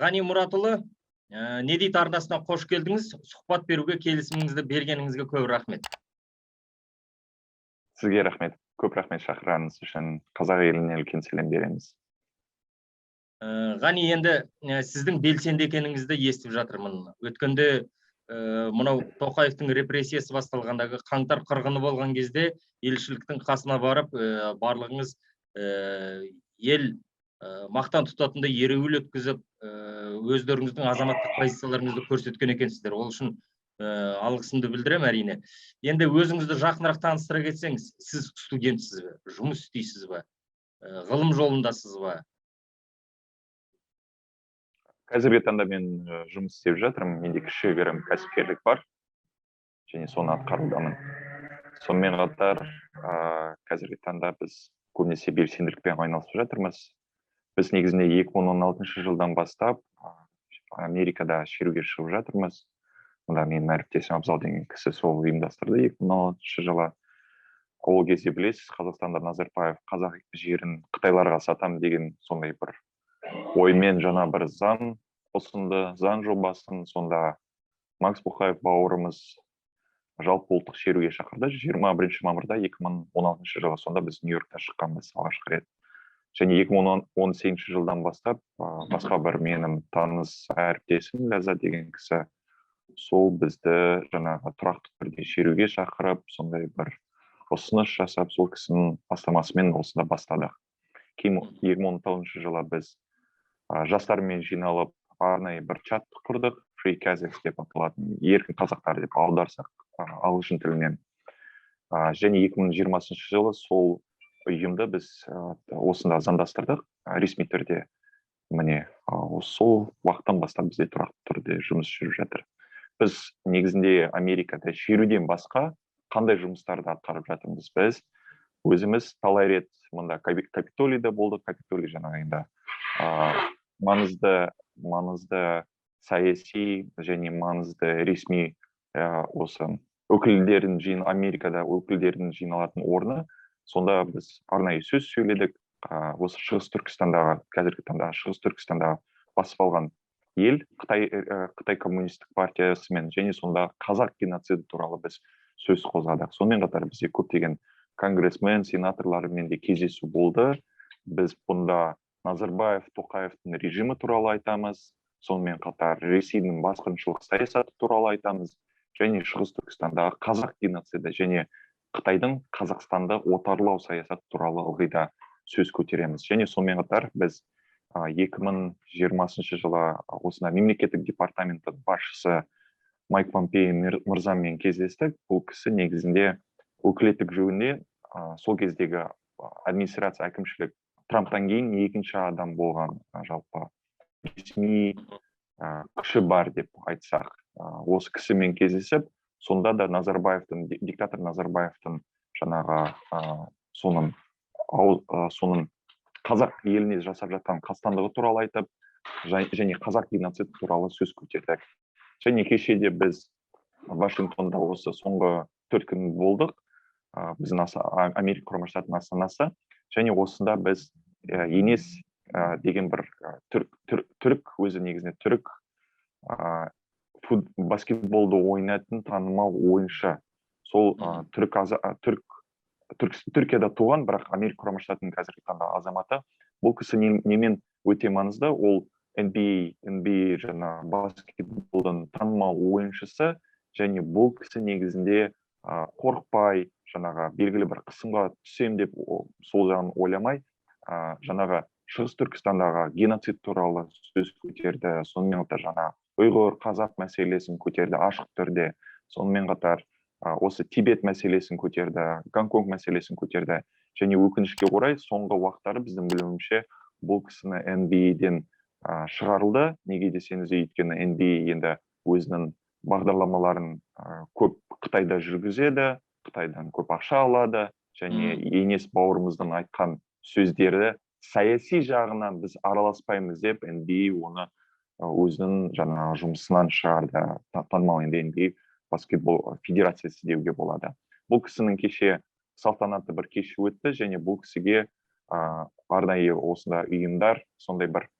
Ғани Мұратұлы, «Не дейді» арнасына қош келдіңіз. Сұхбат беруге келісіміңізді бергеніңізге көп рахмет. Сізге рахмет, көп рахмет шақырғаныңыз үшін. Қазақ еліне үлкен сәлем береміз. Ғани, енді сіздің белсенді екеніңізді естіп жатырмын. Өткенде мынау Тоқаевтың репрессиясы басталғандағы қаңтар қырғыны болған кезде елшіліктің қасына барып, барлығыңыз ел мақтан тұтатындай ереуіл өткізіп, өздеріңіздің азаматтық позицияларыңызды көрсеткен екенсіздер. Ол үшін алғысымды білдіремін, әрине. Енді өзіңізді жақынырақ таныстыра кетсеңіз, сіз студентсіз бе, жұмыс істейсіз бе, ғылым жолындасыз ба? Қазіргі таңда мен жұмыс істеп жатырмын. Менде кішігірім кәсіпкерлік бар және соны атқарудамын. Сонымен қатар қазіргі таңда біз көбінесе белсенділікпен айналысып жатырмыз. Біз негізінде 2016 жылдан бастап Америкада шеруге шығып жатырмыз. Мұнда менің әріптесім Абзал деген кісі сол ұйымдастырды 2016 жылы. Ол кезде, білесіз, Қазақстанда Назарбаев қазақ жерін қытайларға сатамын деген сондай бір оймен жаңа бір заң ұсынды, заң жобасын. Сонда Макс Боқаев бауырымыз жалпы ұлттық шеруге шақырды 21 мамырда 2016 жылы. Сонда біз Нью Йоркта шыққанбыз алғашқы рет. Және 2018 жылдан бастап басқа бір менің таныс әріптесім Ләззат деген кісі сол бізді жаңағы тұрақты түрде шеруге шақырып, сондай бір ұсыныс жасап, сол кісінің бастамасымен осында бастадық. Кейін 2019 жылы біз жастармен жиналып, арнайы бір чат құрдық, Free Kazakhs деп аталатын, еркін қазақтар деп аударсақ ағылшын тілінен. Және 2020 жылы сол ұйымды біз осында заңдастырдық ресми түрде. Міне, сол уақыттан бастап бізде тұрақты түрде жұмыс жүріп жатыр. Біз негізінде Америкада шеруден басқа қандай жұмыстарды атқарып жатырмыз? Біз өзіміз талай рет мында Капитолийде болдық. Капитолий жаңағы енді маңызды саяси және маңызды ресми осы өкілдердің жиын, Америкада өкілдердің жиналатын орны. Сонда біз арнайы сөз сөйледік. Осы Шығыс Түркістандағы, қазіргі таңдағы Шығыс Түркістандағы басып алған ел Қытай, Қытай коммунистік партиясымен және сонда қазақ геноциді туралы біз сөз қозғадық. Сонымен қатар бізде көптеген конгрессмен, сенаторлармен де кездесу болды. Біз бұнда Назарбаев, Тоқаевтың режимі туралы айтамыз, сонымен қатар Ресейдің басқыншылық саясаты туралы айтамыз және Шығыс Түркістандағы қазақ геноциді және Қытайдың Қазақстанды отарлау саясаты туралы ылғи да сөз көтереміз. Және сонымен қатар біз 2020 жылы осында мемлекеттік департаменттің басшысы Майк Помпео мырзамен кездестік. Бұл кісі негізінде өкілеттік жөнінде сол кездегі администрация, әкімшілік, Трамптан кейін екінші адам болған, жалпы ресми күші бар деп айтсақ. Осы кісімен кездесіп, сонда да Назарбаевтың, диктатор Назарбаевтың жаңағы соның қазақ еліне жасап жатқан қастандығы туралы айтып және қазақ геноциді туралы сөз көтердік. Және кеше де біз Вашингтонда осы соңғы 4 күн болдық, біздің Америка Құрама Штатының астанасы. Және осында біз Енес деген бір түрік, өзі негізінде түрік, баскетболды ойнайтын танымал ойыншы. Сол түрік, түрік, Түркияда туған, бірақ Америка Құрама Штатының қазіргі таңда азаматы. Бұл кісі немен өте маңызды? Ол NBA жаңағы баскетболдың танымал ойыншысы. Және бұл кісі негізінде қорықпай, жаңағы белгілі бір қысымға түсем деп сол жағын ойламай, жаңағы Шығыс Түркістандағы геноцид туралы сөз көтерді. Сонымен қатар жаңа ұйғыр, қазақ мәселесін көтерді ашық түрде. Сонымен қатар осы Тибет мәселесін көтерді, Гонконг мәселесін көтерді. Және өкінішке орай, соңғы уақыттары, біздің білуімше, бұл кісіні NBA-ден шығарылды. Неге десеңіз, өйткені NBA енді өзінің бағдарламаларын көп Қытайда жүргізеді, Қытайдан көп ақша алады. Және Енес бауырымыздың айтқан сөздері саяси жағынан біз араласпаймыз деп, NBA оны өзінің жаңағы жұмысынан шығарды. Танымал енді NBA баскетбол федерациясы деуге болады. Бұл кісінің кеше салтанатты бір кеші өтті және бұл кісіге арнайы осында ұйымдар сондай бір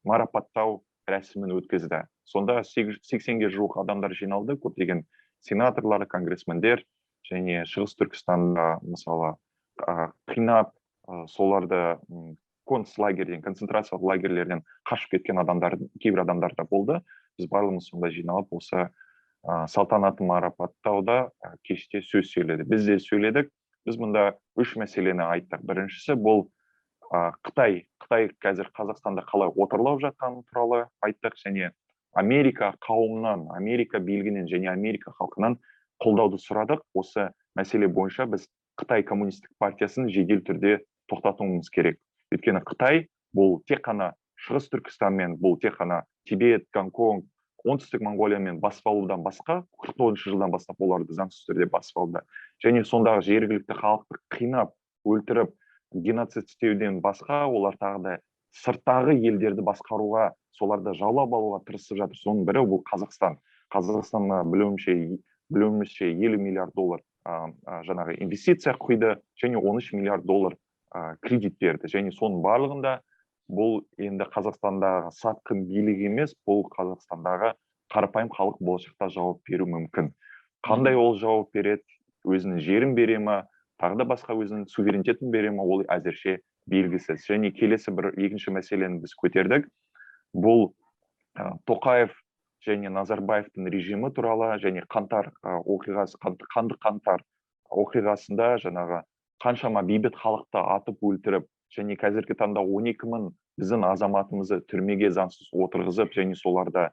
марапаттау рәсімін өткізді. Сонда 80-ге жуық адамдар жиналды, көптеген сенаторлар, конгрессмендер және Шығыс Түркістанда, мысалы, қинап, соларды концлагерден, концентрациялық лагерлерден қашып кеткен адамдар, кейбір адамдар да болды. Біз барлығымыз сонда жиналып, осы салтанатты марапаттауда кеште сөз сөйледі. Біз де сөйледік. Біз мұнда үш мәселені айттық. Біріншісі бұл Қытай қазір Қазақстанда қалай отарлап жатқаны туралы айттық және Америка қауымынан, Америка билігінен және Америка халқынан қолдауды сұрадық. Осы мәселе бойынша біз Қытай коммунистік партиясын жедел түрде тоқтатуымыз керек. Өйткені Қытай бұл тек қана Шығыс Түркістанмен, бұл тек қана Тибет, Гонконг, Оңтүстік Моңғолиямен басып алудан басқа, 49 жылдан бастап оларды заңсыз түрде басып алды. Және сондағы жергілікті халықты қинап, өлтіріп, геноцид істеуден басқа, олар тағы да сырттағы елдерді басқаруға, соларды жаулап алуға тырысып жатыр. Соның бірі бұл Қазақстан. Қазақстанға білуімізше 50 миллиард доллар жаңағы инвестиция құйды және 13 миллиард доллар кредит берді. Және соның барлығында бұл енді Қазақстандағы сатқын билік емес, бұл Қазақстандағы қарапайым халық болашақта жауап беру мүмкін. Қандай ол жауап береді? Өзінің жерін бере ма, тағы да басқа өзінің суверенитетін бере ма, ол әзірше белгісіз. Және келесі бір екінші мәселені біз көтердік. Бұл Тоқаев және Назарбаевтың режимі туралы және қаңтар оқиғасы, қанды қаңтар оқиғасында жаңағы қаншама бейбіт халықты атып өлтіріп, және қазіргі таңда 12 мың біздің азаматымызды түрмеге заңсыз отырғызып, және соларды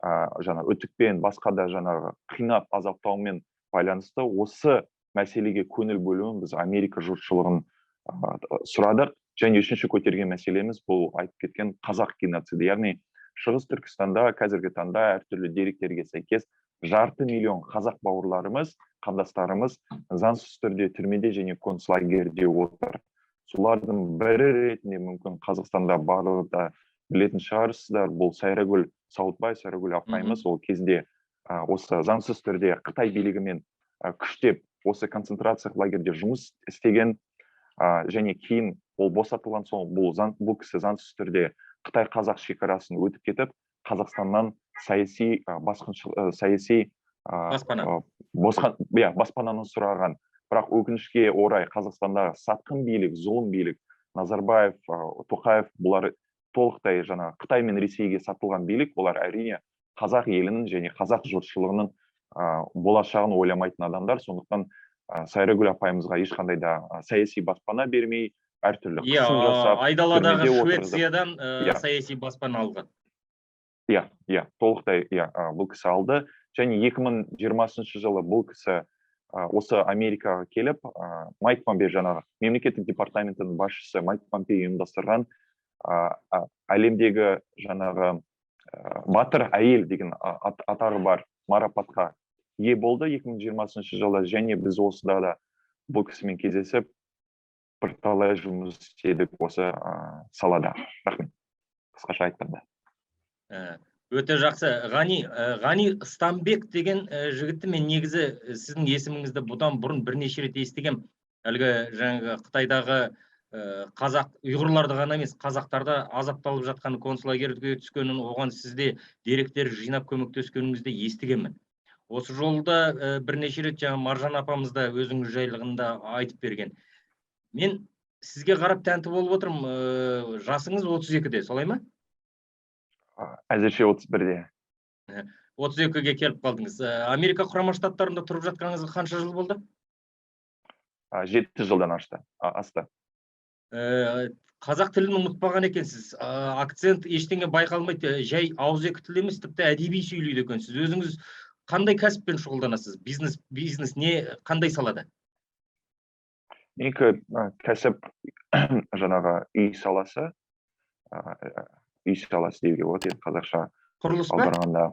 жаңа үтікпен, басқа да жаңағы қинап азаптаумен байланысты осы мәселеге көңіл бөлуін біз Америка жұртшылығын сұрадық. Және үшінші көтерген мәселеміз бұл айтып кеткен қазақ геноциді, яғни Шығыс Түркістанда қазіргі таңда әртүрлі деректерге сәйкес 0,5 миллион қазақ бауырларымыз, қандастарымыз заңсыз түрде түрмеде және концлагерде отыр. Солардың бірі ретінде мүмкін Қазақстанда барлығы да білетін шығарсыздар, бұл Сайрагүл Сауытбай, Сайрагүл апайымыз. Ол кезінде осы заңсыз түрде Қытай билігімен күштеп осы концентрациялық лагерде жұмыс істеген, және кейін ол босатылған соң бұл кісі заңсыз түрде Қытай-Қазақ шекарасын өтіп кетіп, Қазақстаннан саяси басқыншы, саяси баспана, баспананы сұраған. Бірақ өкінішке орай Қазақстандағы сатқын билік, зұлым билік, Назарбаев, Тоқаев, бұлар толықтай жаңа Қытай мен Ресейге сатылған билік. Олар әрине қазақ елінің және қазақ жұртшылығының болашағын ойламайтын адамдар. Сондықтан Сайрагүл апайымызға ешқандай да саяси баспана бермей, әртүрлі қысым жасап, айдаладағы Швециядан саяси баспана алған. Иә, толықтай, иә, бұл кісі алды. Және 2020 жылы бұл кісі осы Америкаға келіп, Майк Помпео, жаңағы мемлекеттік департаментінің басшысы Майк Помпео ұйымдастырған әлемдегі жаңағы батыр әйел деген атағы бар марапатқа ие болды 2020 жылы. Және біз осыда да бұл кісімен кездесіп, бірталай жұмыс істедік осы салада. Рахмет. Қысқаша айтқанда. Өте жақсы. Ғани Стамбек деген жігітті мен негізі сіздің есіміңізді бұдан бұрын бірнеше рет естігем. Әлгі жаңағы Қытайдағы қазақ, ұйғырларды ғана емес, қазақтарда азапталып жатқан, концлагерге түскенін, оған сізде деректер жинап көмектескеніңізді естігенмін. Осы жолда бірнеше рет жаңа Маржан апамыз да өзіңіз жайлығында айтып берген. Мен сізге қарап тәнті болып отырмын. Жасыңыз 32-де, солай ма? Әзірше 31-де. 32-ге келіп қалдыңыз. Америка Құрама Штаттарында тұрып жатқаныңызға қанша жыл болды? 7 жылдан асты. Қазақ тілін ұмытпаған екенсіз. Акцент ештеңе байқалмайды, жай ауызекі тіл емес, тіпті әдеби сөйлейді екенсіз. Өзіңіз қандай кәсіппен шұғылданасыз? Бизнес не, қандай салада? Менікі кәсіп жаңағы үй саласы, үй саласы деуге болады енді қазақша. Құрылыс па? Аударғанда.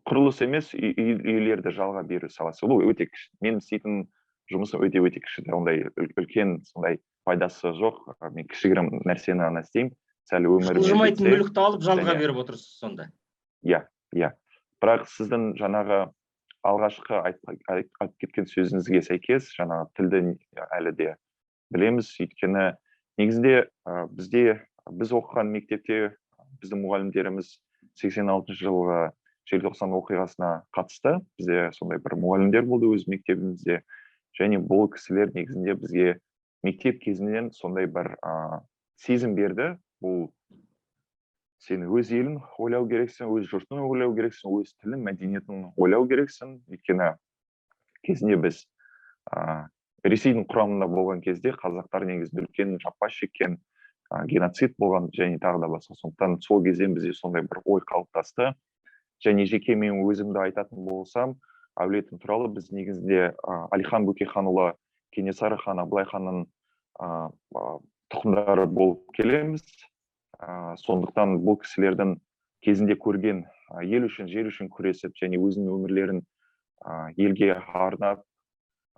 Құрылыс емес, үйлерді жалға беру саласы. Бұл өте кіші. Мен істейтін жұмысым өте-өте кіші. Ондай үлкен сондай пайдасы жоқ. Мен кішігірім нәрсені ғана істеймін. Сәл өміріме Жылжымайтын жетсе мүлікті алып жалға және беріп отырсыз сонда. Иә, иә. Бірақ сіздің жаңағы алғашқы айтып кеткен сөзіңізге сәйкес, жаңағы тілді әлі де білеміз. Өйткені негізінде бізде, біз оқыған мектепте Біздің мұғалімдеріміз 86 жылғы желтоқсан оқиғасына қатысты. Бізде сондай бір мұғалімдер болды өз мектебімізде, және бұл кісілер негізінде бізге мектеп кезінен сондай бір сезім берді. Бұл сен өз елін ойлау керексің, өз жұртын ойлау керексің, өз тілін, мәдениетін ойлау керексің. Өйткені кезінде біз Ресейдің құрамында болған кезде қазақтар негізінде үлкен жапа шеккен, геноцид болған және тағы да басқа. Сондықтан сол кезден бізде сондай бір ой қалыптасты. Және жеке мен өзімді айтатын болсам, әулетім туралы біз негізінде Әлихан Бөкейханұлы, Кенесары хан, Абылай ханның тұқымдары болып келеміз. Сондықтан бұл кісілердің кезінде көрген ел үшін, жер үшін күресіп және өзінің өмірлерін елге арнап,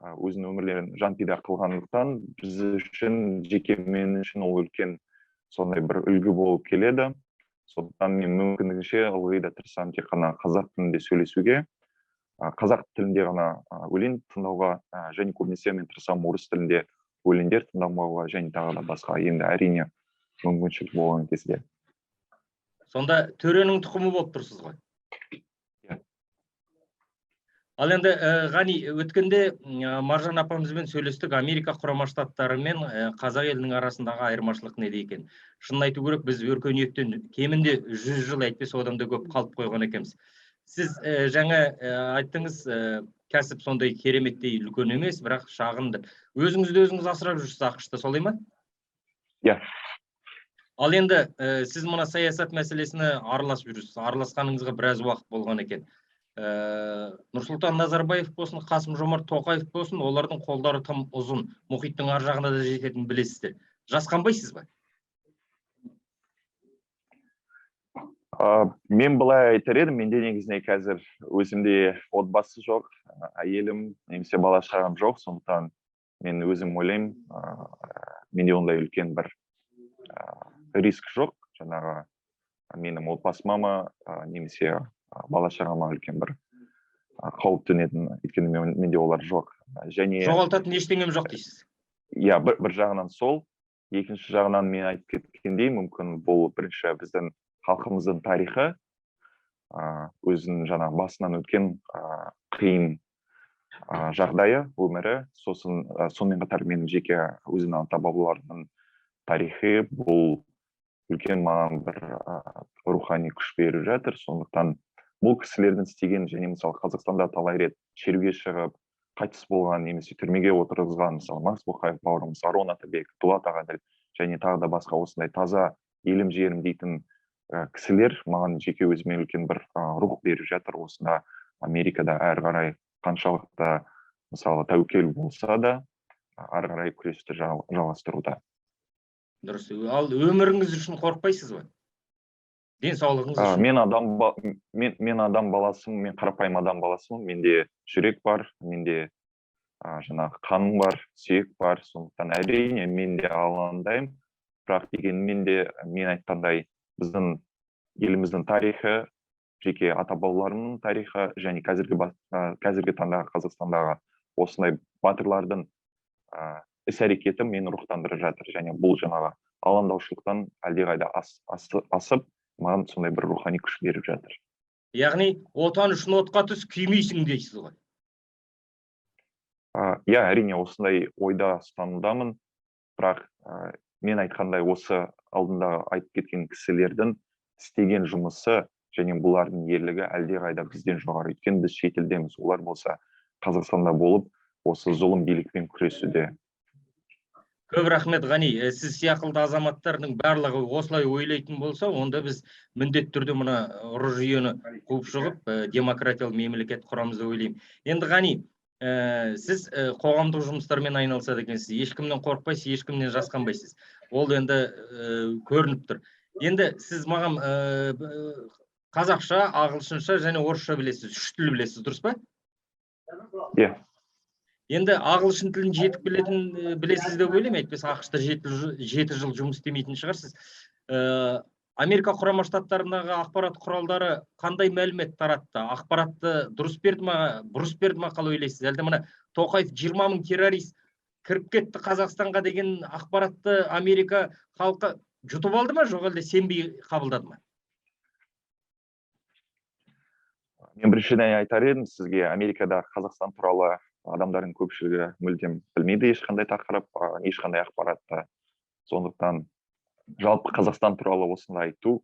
өзінің өмірлерін жан пида қылғандықтан, біз үшін, жеке мен үшін ол үлкен сондай бір үлгі болып келеді. Сондықтан мен мүмкіндігінше ылғи да тырысамын тек қана қазақ тілінде сөйлесуге, қазақ тілінде ғана өлең тыңдауға, және көбінесе мен тырысамын орыс тілінде өлеңдер тыңдамауға және тағы да басқа. Енді әрине мүмкіншілік болған кезде. Сонда төренің тұқымы болып тұрсыз ғой? Иә. Ал енді Ғани, өткенде Маржан апамызбен сөйлестік, Америка Құрама Штаттары мен қазақ елінің арасындағы айырмашылық неде екен. Шынын айту керек, біз өркениеттен кемінде 100 жыл, әйтпесе одан да көп қалып қойған екенбіз. Сіз жаңа айттыңыз, кәсіп сондай кереметтей үлкен емес, бірақ шағын деп. Өзіңізді өзіңіз асырап жүрсіз АҚШ-та, солай ма? Иә. Ал енді сіз мына саясат мәселесіне араласып жүрсіз. Араласқаныңызға біраз уақыт болған екен. Нұрсұлтан Назарбаев болсын, Қасым Жомарт Тоқаев болсын, олардың қолдары тым ұзын, мұхиттың ар жағына да жететінін білесіздер. Жасқанбайсыз ба? Мен былай айтар едім, менде негізінде қазір өзімде отбасы жоқ, әйелім немесе бала шағам жоқ, сондықтан мен өзім ойлаймын, менде ондай үлкен бір риск жоқ, жаңағы менің отбасыма ма, немесе бала шағама үлкен бір қауіп төнетін, өйткені менде олар жоқ. Және жоғалтатын ештеңем жоқ дейсіз. Иә, бір жағынан сол, екінші жағынан мен айтып кеткендей, мүмкін бұл бірінші біздің халқымыздың тарихы, өзінің жаңағы басынан өткен қиын жағдайы, өмірі, сосын сонымен қатар менің жеке өзімнің ата-бабаларымның тарихы, бұл үлкен маған бір рухани күш беріп жатыр. Сондықтан бұл кісілердің істеген және мысалы Қазақстанда талай рет шеруге шығып қайтыс болған немесе түрмеге отырғызған, мысалы Макс Боқаев бауырымыз, Арон Атабек, Дулат Ағаділ және тағы да басқа осындай таза елім жерім дейтін кісілер маған жеке өзіме үлкен бір рух беріп жатыр. Осында Америкада әрі қарай қаншалықты мысалы тәуекел болса да әрі қарай күресті жалғастыруда. Дұрыс. Ал өміріңіз үшін қорықпайсыз ба? Денсаулығыңыз үшін? Мен адам баласымын, мен қарапайым адам баласымын. Менде жүрек бар, менде жаңағы қаным бар, сүйек бар. Сондықтан әрине мен де алаңдаймын. Бірақ дегенмен де мен айтқандай біздің еліміздің тарихы, жеке ата-бабаларымның тарихы және қазіргі таңдағы Қазақстандағы осындай батырлардың іс-әрекеті мені рухтандырып жатыр. Және бұл жаңағы алаңдаушылықтан әлдеқайда асып, маған сондай бір рухани күш беріп жатыр. Яғни отан үшін отқа түс, күймейсің дейсіз ғой? Иә, әрине осындай ойда ұстанудамын. Бірақ мен айтқандай осы алдында айтып кеткен кісілердің істеген жұмысы және бұлардың ерлігі әлдеқайда бізден жоғары. Өйткені біз шетелдеміз, олар болса Қазақстанда болып осы зұлым билікпен күресуде. Көп рахмет, Ғани. Сіз сияқты азаматтардың барлығы осылай ойлайтын болса, онда біз міндетті түрде мына ұры жүйені қуып шығып, демократиялы мемлекет құрамыз деп ойлаймын. Енді Ғани, сіз қоғамдық жұмыстармен айналысады екенсіз, ешкімнен қорықпайсыз, ешкімнен жасқанбайсыз. Ол енді көрініп тұр. Енді сіз маған қазақша, ағылшынша және орысша білесіз, үш тіл білесіз, дұрыс па? Иә. Енді ағылшын тілін жетік білесіз деп ойлаймын, әйтпесе АҚШ-та жеті жыл жұмыс істемейтін шығарсыз. Америка Құрама Штаттарындағы ақпарат құралдары қандай мәлімет таратты? Ақпаратты дұрыс берді ма, бұрыс берді ма, қалай ойлайсыз? Әлде мына Тоқаев 20 мың террорист кіріп кетті Қазақстанға деген ақпаратты Америка халқы жұтып алды ма, жоқ әлде сенбей қабылдады ма? Мен біріншіден айтар едім сізге, Америкада Қазақстан туралы адамдардың көпшілігі мүлдем білмейді ешқандай тақырып, ешқандай ақпаратты. Сондықтан жалпы Қазақстан туралы осындай айту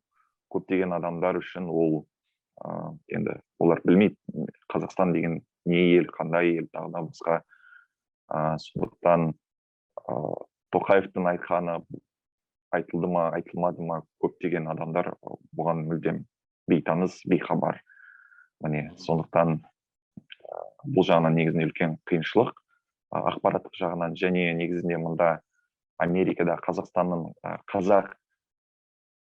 көптеген адамдар үшін ол енді олар білмейді Қазақстан деген не ел, қандай ел, тағы да басқа. Сондықтан Тоқаевтың айтқаны айтылды ма, айтылмады ма, көптеген адамдар бұған мүлдем бейтаныс, бейхабар. Міне, сондықтан бұл жағынан негізінде үлкен қиыншылық ақпараттық жағынан. Және негізінде мұнда Америкада Қазақстанның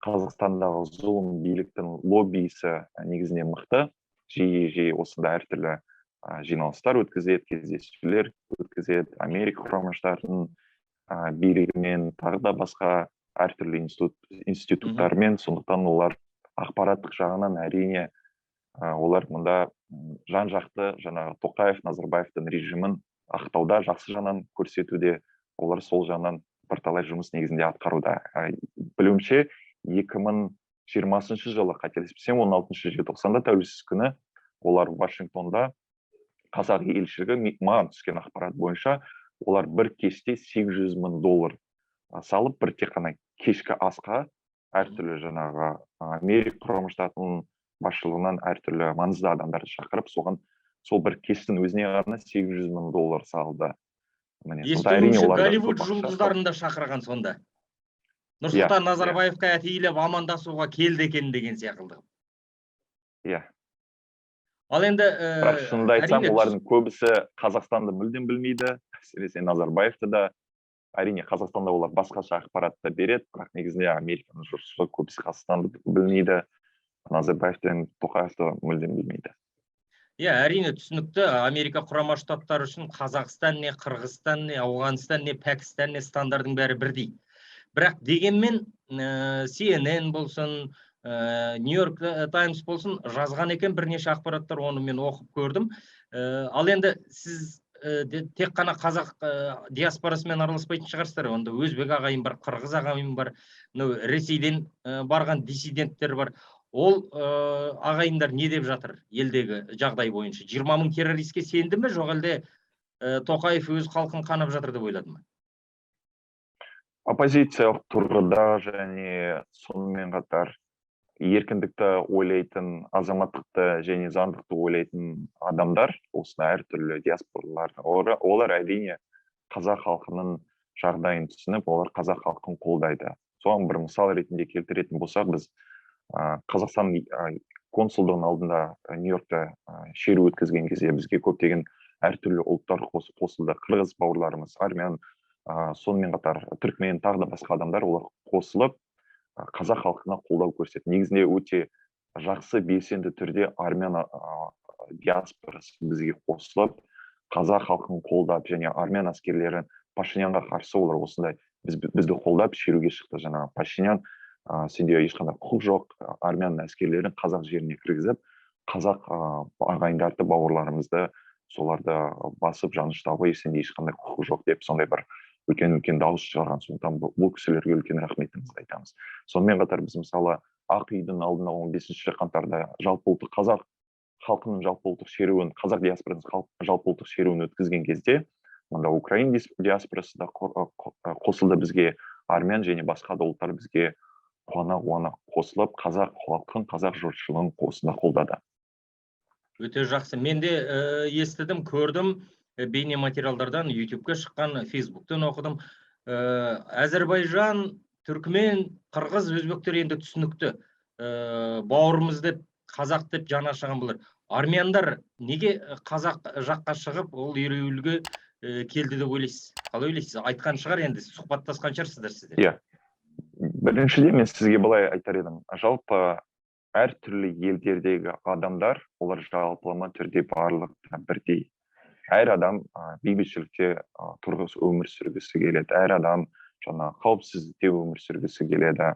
Қазақстандағы зұлым биліктің лоббисі негізінде мықты, жиі-жиі осында әртүрлі жиналыстар өткізеді, кездесулер өткізеді, Америка Құрама Штатының билігімен, тағы да басқа әртүрлі институттармен. Сондықтан олар ақпараттық жағынан әрине олар мұнда жан-жақты жаңағы Тоқаев, Назарбаевтың режимін ақтауда, жақсы жағынан көрсетуде, олар сол жағынан бірталай жұмыс негізінде атқаруда. Білуімше, 2020 жылы, қателеспесем, 16 желтоқсанда, тәуелсіздік күні, олар Вашингтонда қазақ елшілігі, маған түскен ақпарат бойынша, олар бір кеште 800 мың доллар салып, бір тек қана кешкі асқа әртүрлі жаңағы Америка Құрама Штатының басшылығынан әртүрлі маңызды адамдарды шақырып, соған сол бір кештің өзіне ғана 800 мың доллар салды. Міне, сонда әрине Естуімше, оларда Голливуд көп ақша. жұлдыздарын да шақырған сонда. Нұрсұлтан Назарбаевқа әтейлеп амандасуға келді екен деген секілді. Иә. Ал енді, Бірақ шынымды айтсам, әрине, олардың көбісі Қазақстанды мүлдем білмейді, әсіресе Назарбаевты да. Әрине, Қазақстанда олар басқаша ақпаратты береді, бірақ негізінде Американың жұртшылығы көбісі Қазақстанды білмейді, Назарбаев пен Тоқаевты мүлдем білмейді. Иә, әрине, түсінікті. Америка Құрама Штаттары үшін Қазақстан не, Қырғызстан не, Ауғанстан не, Пәкістан не, стандардың бәрі бірдей. Бірақ дегенмен, CNN болсын, New York Times болсын, жазған екен бірнеше ақпараттар, оны мен оқып көрдім. Ал енді сіз тек қана қазақ диаспорасымен араласпайтын шығарсыздар. Онда өзбек ағайын бар, қырғыз ағайын бар, мынау Ресейден барған диссиденттер бар. Ол ағайындар не деп жатыр елдегі жағдай бойынша? 20 мың террористке сенді ме, жоқ әлде Тоқаев өз халқын қанап жатыр деп ойлады ма? Оппозициялық тұрғыда және сонымен қатар еркіндікті ойлайтын, азаматтықты және заңдықты ойлайтын адамдар, осындай әртүрлі диаспоралар, олар әрине қазақ халқының жағдайын түсініп, олар қазақ халқын қолдайды. Соған бір мысал ретінде келтіретін болсақ, біз Қазақстан консулдығының алдында Нью-Йоркта шеру өткізген кезде бізге көптеген әртүрлі ұлттар қосылды. Қырғыз бауырларымыз, армян, сонымен қатар түркмен, тағы да басқа адамдар, олар қосылып, қазақ халқына қолдау көрсетті. Негізінде өте жақсы белсенді түрде армян диаспорасы бізге қосылып, қазақ халқын қолдап және армян әскерлерін Пашинянға қарсы олар осындай бізді қолдап шеруге шықты. Жаңағы Пашинян, сенде ешқандай құқық жоқ, армян әскерлерін қазақ жеріне кіргізіп, қазақ ағайындарды, бауырларымызды соларды басып жаныштауға сенде ешқандай құқық жоқ деп сондай бір үлкен-үлкен дауыс шығарған. Сондықтан бұл кісілерге үлкен рахметімізді айтамыз. Сонымен қатар біз мысалы Ақ үйдің алдына 15 қаңтарда жалпы ұлттық қазақ халқының жалпы ұлттық шеруін, қазақ диаспорасының жалпы ұлттық шеруін өткізген кезде мында украин диаспорасы да қосылды бізге, армян және басқа да ұлттар бізге қуана-қуана қосылып, қазақ халқын, қазақ жұртшылығын осында қолдады. Өте жақсы. Мен де естідім, көрдім, бейне материалдардан, YouTube-ке шыққан, Facebook-тен оқыдым. Әзербайжан, түркмен, қырғыз, өзбектер енді түсінікті. Бауырымыз деп, қазақ деп жаны ашыған бұлар. Армяндар неге қазақ жаққа шығып, ол ереуілге келді деп ойлайсыз? Қалай ойлайсыз? Айтқан шығар енді, сұхбаттасқан шығарсыздар сіздер. Иә. Біріншіден мен сізге былай айтар едім. Жалпы әртүрлі елдердегі адамдар, олар жалпылама түрде барлығы бірдей. Әр адам бейбітшілікте тұрғысы өмір сүргісі келеді. Әр адам жаңа қауіпсіздікте өмір сүргісі келеді.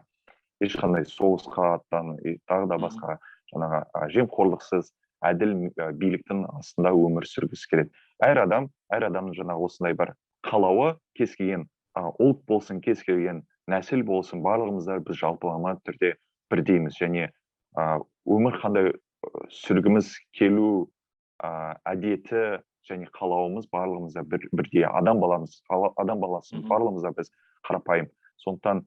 Ешқандай соғысқа аттану, тағы да басқа жаңағы, жемқорлықсыз әділ биліктің астында өмір сүргісі келеді. Әр адам, әр адамның жаңағы осындай бір қалауы, кез келген ұлт болсын, кез келген нәсіл болсын, барлығымызда біз жалпылама түрде бірдейміз. Және өмір қандай сүргіміз келу әдеті және қалауымыз барлығымызда бірдей. Адам баламыз, адам баласымыз, барлығымызда біз қарапайым. Сондықтан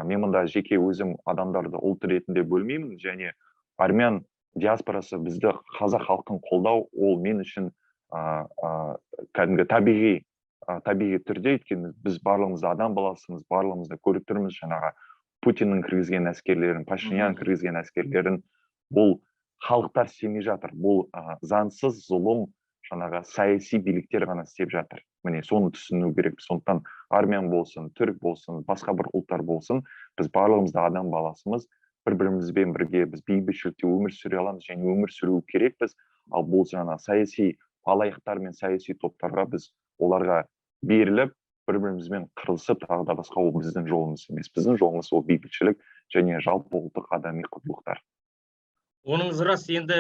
мен мұнда жеке өзім адамдарды ұлт ретінде бөлмеймін, және армян диаспорасы бізді, қазақ халқын қолдау, ол мен үшін кәдімгі табиғи түрде, өйткені біз барлығымыз адам баласымыз, барлығымыз да көріп тұрмыз жаңағы Путиннің кіргізген әскерлерін, Пашинян кіргізген әскерлерін. Бұл халықтар істемей жатыр, бұл заңсыз зұлым жаңағы саяси биліктер ғана істеп жатыр. Міне, соны түсіну керек. Сондықтан армян болсын, түрік болсын, басқа бір ұлттар болсын, біз барлығымыз да адам баласымыз, бір бірімізбен бірге біз бейбітшілікте өмір сүре аламыз және өмір сүру керекпіз. Ал бұл жаңа саяси алаяқтар мен саяси топтарға, біз оларға беріліп, бір бірімізбен қырылысып, тағы да басқа, ол біздің жолымыз емес. Біздің жолымыз — ол бейбітшілік және жалпы ұлттық адами құндылықтар. Оныңыз рас. Енді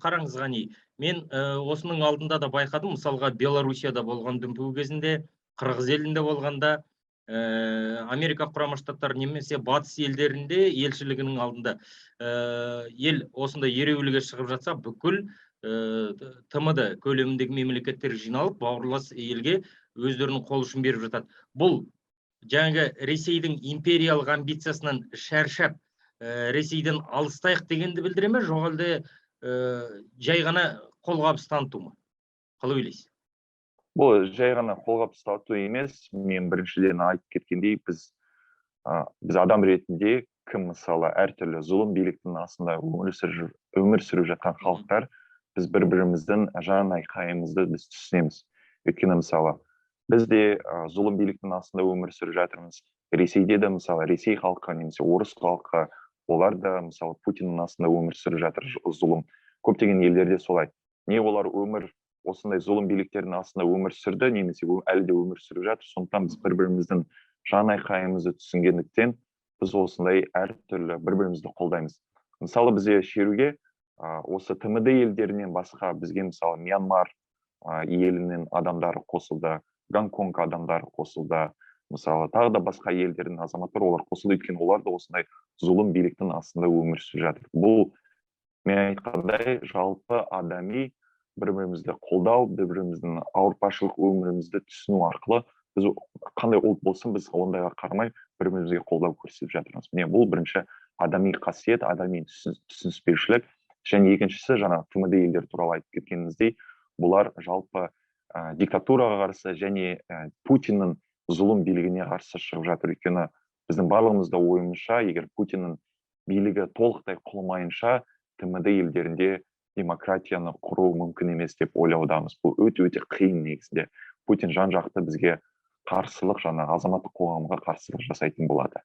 қараңыз, Ғани, мен осының алдында да байқадым. Мысалға, Белоруссияда болған дүмпу кезінде, Қырғыз елінде болғанда, Америка Құрама Штаттары немесе Батыс елдерінде елшілігінің алдында ел осындай ереуілге шығып жатса, бүкіл ТМД көлеміндегі мемлекеттер жиналып, бауырлас елге өздерінің қол ұшын беріп жатады. Бұл жаңағы Ресейдің империялық амбициясынан шаршап, Ресейден алыстайық дегенді білдіре ме, жоқ әлде жай ғана қолғабыс таныту ма? Қалай ойлайсыз? Бұл жай ғана қолғабыс таныту емес. Мен біріншіден айтып кеткендей, біз адам ретінде, кім, мысалы, әртүрлі зұлым биліктің астында өмір сүріп жатқан халықтар, біз бір біріміздің жан айқайымызды біз түсінеміз. Өйткені, мысалы, біз де зұлым биліктің астында өмір сүріп жатырмыз. Ресейде де, мысалы, Ресей халқы немесе орыс халқы, олар да, мысалы, Путиннің астында өмір сүріп жатыр зұлым. Көптеген елдерде солай. Не олар өмір осындай зұлым биліктердің астында өмір сүрді немесе әлі де өмір сүріп жатыр. Сондықтан біз бір біріміздің жан айқайымызды түсінгендіктен, біз осындай әртүрлі бір бірімізді қолдаймыз. Мысалы, бізде шеруге осы ТМД елдерінен басқа бізге, мысалы, Мьянмар елінің адамдары қосылды, Гонконг адамдары қосылды, мысалы, тағы да басқа елдердің азаматтары, олар қосылды, өйткені олар да осындай зұлым биліктің астында өмір сүріп жатыр. Бұл мен айтқандай жалпы адами бір бірімізді қолдау, бір біріміздің ауыртпашылық өмірімізді түсіну арқылы біз қандай ұлт болсын, біз ондайға қарамай бір бірімізге қолдау көрсетіп жатырмыз. Міне, бұл бірінші адами қасиет, адами түсініспеушілік. Және екіншісі, жаңа ТМД елдері туралы айтып кеткеніміздей, бұлар жалпы диктатураға қарсы және Путиннің зұлым билігіне қарсы шығып жатыр. Өйткені біздің барлығымызда ойымызша, егер Путиннің билігі толықтай құламайынша, ТМД елдерінде демократияны құру мүмкін емес деп ойлаудамыз. Бұл өте өте қиын негізінде. Путин жан жақты бізге қарсылық, жаңағы азаматтық қоғамға қарсылық жасайтын болады.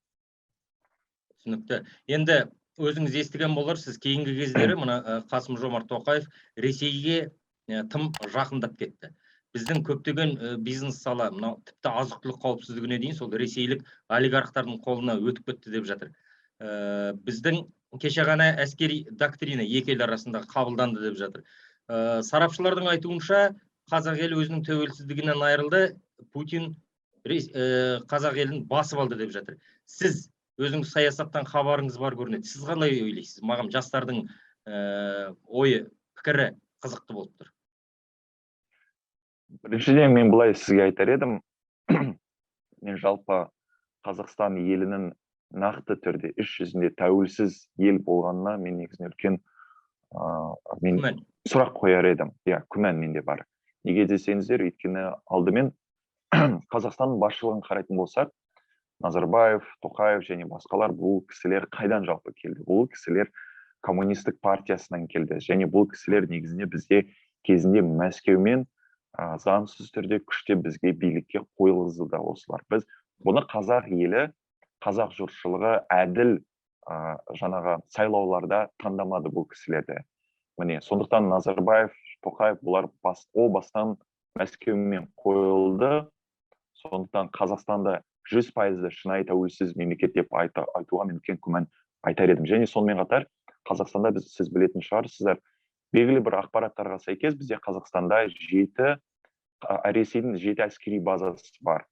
Түсінікті. Енді өзіңіз естіген боларсыз, кейінгі кездері мына Қасым Жомарт Тоқаев Ресейге тым жақындап кетті. Біздің көптеген бизнес сала, мынау тіпті азық түлік қауіпсіздігіне дейін сол ресейлік олигархтардың қолына өтіп кетті деп жатыр. Біздің кеше ғана әскери доктрина екі ел арасында қабылданды деп жатыр. Сарапшылардың айтуынша, қазақ елі өзінің тәуелсіздігінен айырылды, Путин қазақ елін басып алды деп жатыр. Сіз өзіңіз саясаттан хабарыңыз бар көрінеді. Сіз қалай ойлайсыз? Маған жастардың ойы, пікірі қызықты болып тұр. Біріншіден, мен былай сізге айтар едім. Мен жалпы Қазақстан елінің нақты түрде іс жүзінде тәуелсіз ел болғанына мен негізінен үлкен мен күмән сұрақ қояр едім. Иә, күмән менде бар. Неге десеңіздер, өйткені алдымен Қазақстанның басшылығын қарайтын болсақ, Назарбаев, Тоқаев және басқалар, бұл кісілер қайдан жалпы келді? Бұл кісілер коммунистік партиясынан келді. Және бұл кісілер негізінде бізде кезінде Мәскеумен заңсыз түрде күштеп бізге билікке қойылғызды да осылар. Біз бұны қазақ елі, қазақ жұртшылығы әділ жаңағы сайлауларда таңдамады бұл кісілерді. Міне, сондықтан Назарбаев, Тоқаев бұлар о бастан Мәскеумен қойылды. Сондықтан Қазақстанда 100% шынайы тәуелсіз мемлекет деп айтуға мен үлкен күмән айтар едім. Және сонымен қатар Қазақстанда біз, сіз білетін шығарсыздар, белгілі бір ақпараттарға сәйкес бізде Қазақстанда Ресейдің 7 әскери базасы бар.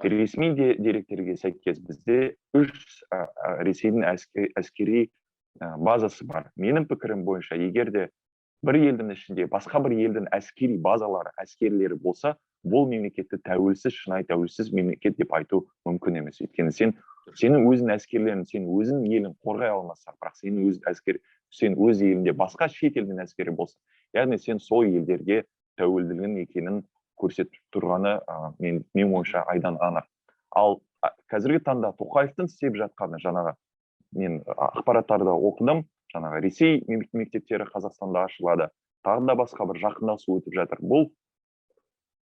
Ресми деректерге сәйкес бізде 3 Ресейдің әскери базасы бар. Менің пікірім бойынша, егер де бір елдің ішінде басқа бір елдің әскери базалары, әскерлері болса, бұл мемлекетті тәуелсіз, шынайы тәуелсіз мемлекет деп айту мүмкін емес. Өйткені сенің өзің әскерлерің, сен өзің елін қорғай алмаса, бірақ сенің өз әскер, сен өз елінде басқа шет елдің әскері болса, яғни сен сол елдерге тәуелділігің екенін көрсетіп тұрғаны мен ойымша айдан анық. Ал қазіргі таңда Тоқаевтың істеп жатқаны, жаңағы мен ақпараттарды оқыдым, жаңағы Ресей мектептері Қазақстанда ашылады, тағы да басқа бір жақындасу өтіп жатыр. Бұл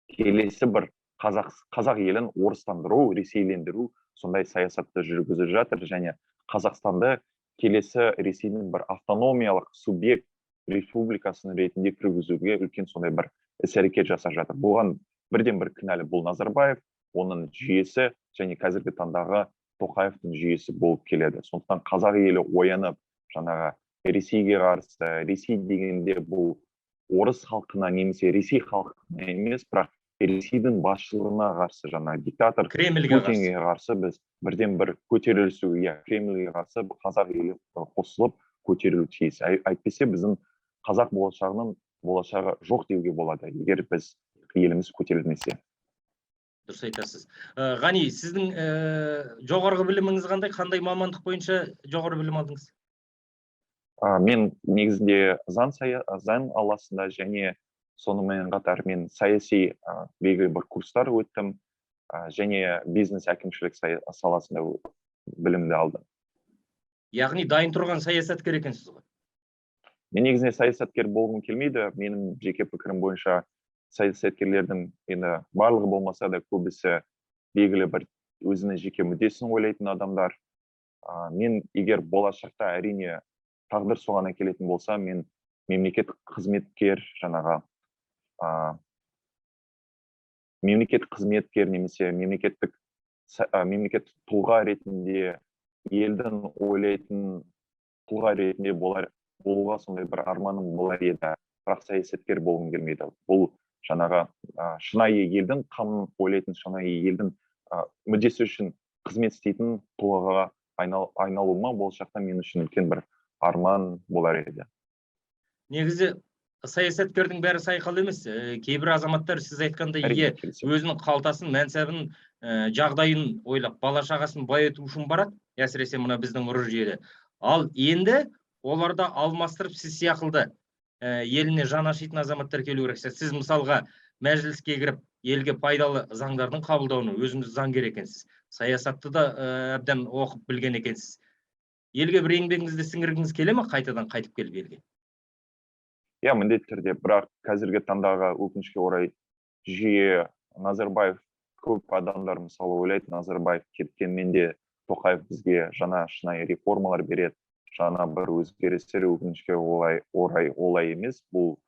келесі бір қазақ елін орыстандыру, ресейлендіру сондай саясатты жүргізіп жатыр және Қазақстанды келесі Ресейдің бір автономиялық субъект республикасының ретінде кіргізуге үлкен сондай бір іс-әрекет жасап жатыр. Бұған бірден бір кінәлі бұл Назарбаев, оның жүйесі және қазіргі таңдағы Тоқаевтың жүйесі болып келеді. Сондықтан қазақ елі оянып, жаңағы Ресейге қарсы, Ресей дегенде бұл орыс халқына немесе Ресей халқына емес, бірақ Ресейдің басшылығына қарсы, жаңағы диктатор Кремльге Путинге қарсы біз бірден бір көтерілісу, иә, Кремльге қарсы қазақ елі қосылып көтерілу тиіс. Әйтпесе біздің қазақ болашағының болашағы жоқ деуге болады, егер біз еліміз көтерілмесе. Дұрыс айтасыз. Ғани, сіздің жоғарғы біліміңіз қандай? Қандай мамандық бойынша жоғары білім алдыңыз? Мен негізінде заң аласында және сонымен қатар мен саяси белгілі бір курстар өттім, және бизнес әкімшілік саласында білімді алдым. Яғни дайын тұрған саясаткер екенсіз ғой? Мен негізінде саясаткер болғым келмейді. Менің жеке пікірім бойынша саясаткерлердің енді барлығы болмаса да көбісі белгілі бір өзінің жеке мүддесін ойлайтын адамдар. Мен егер болашақта әрине тағдыр соған әкелетін болса, мен мемлекет қызметкер, жаңағы мемлекет қызметкер немесе мемлекеттік тұлға ретінде, елдің ойлайтын тұлға ретінде болуға сондай бір арманым болар еді, бірақ саясаткер болғым келмейді. Бұл жаңағы шынайы елдің қамын ойлайтын, шынайы елдің мүддесі үшін қызмет істейтін тұлғаға айналуыма болашақта мен үшін үлкен бір арман болар еді. Негізі саясаткердің бәрі сайқал емес. Кейбір азаматтар сіз айтқандай өзінің қалтасын, мәнсабын, жағдайын ойлап, бала шағасын байыту үшін барады, әсіресе мына біздің ұры жүйеде. Ал енді оларды алмастырып сіз сияқылды еліне жан ашитын азаматтар келу керек. Сіз мысалға мәжіліске кіріп елге пайдалы заңдардың қабылдауына өзіңіз заңгер екенсіз, саясатты да әбден оқып білген екенсіз. Елге бір еңбегіңізді сіңіргіңіз келе ме қайтадан қайтып келіп елге? Иә, міндетті түрде, бірақ қазіргі таңдағы өкінішке орай жүйе Назарбаев, көп адамдар мысалы ойлайды, Назарбаев кеткенмен де Тоқаев бізге жаңа шынайы реформалар береді, жаңа бір өзгерістер, өкінішке орай олай емес. Бұл